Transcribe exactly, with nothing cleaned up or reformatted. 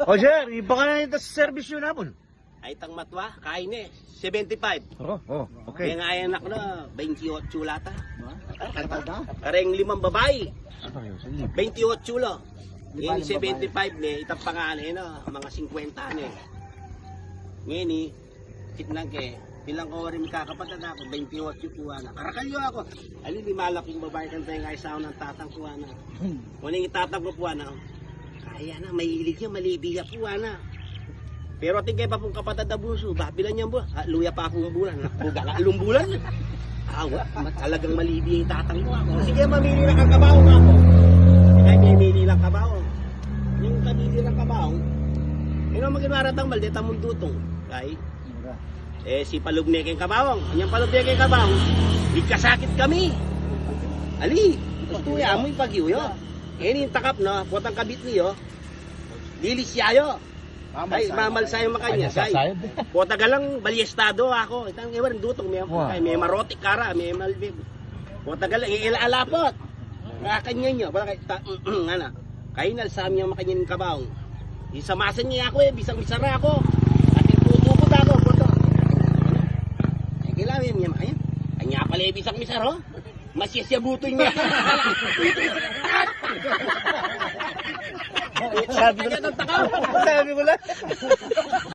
O, sir, iba ka na ita sa serbisyu namun. Ay, tang matwa, kain e, seventy-five. Oh, oh, okay. Kaya nga, ay anak na, twenty-eight lata. Kareng limang babai. Twenty-eight la. Ngayon, seventy-five ne, itang panganay na, mga singkwenta ne. Ngayon, eh, kitnang ke, bilang ko rin kakapatad na ku, twenty-eight ku, ana. Karakalyo ku. Ali, lima la kung babai kan tayong kaisaw ng tatang ku, ana. Kuning tatang ku pu, ana. Kaya na, mahilig ya, malibi ya pu, ana. Pero atin ke pa pung kapatad a bunsu, babilan ya bu, ah, luya pa pung bulan, anak, buga ka, alung bulan. Awa, ma-, talagang malibi ya ing tatang ku, ako. Sige, mamili na kang kabaong, ako. Sige, mamili lang kabaong. Yung kabili ng kabaong, yun ang maging maratang mal, deta mung dutung. Kay, eh, sipalub ne keng kabaong. Anyang palub ne keng kabaong, ikasakit kami. Ali, gusto ya mu ipagyu yu. Eh, ini ing takap na, potang kabit ne yu. Lilis ya yu. Ay, mamal sayo makanya. Ay, kay, potang galang, balyestado aku. Itang iwan, dutung, me, kay, me marotik kara, me malbib. Potang galang, eh, ila alapot. Kakanyan yu, wala kay, ta-, ngana. Kay nalsam yang makanyan ing kabaong. Isamasan ne aku, eh, bisang misara aku. At ing tutukut aku, poto. Ay, kailangan yan, yan, yan. Anya pala, eh, bisang misara, oh. Masyasya buto niya. Sabi ko na, sabi ko na.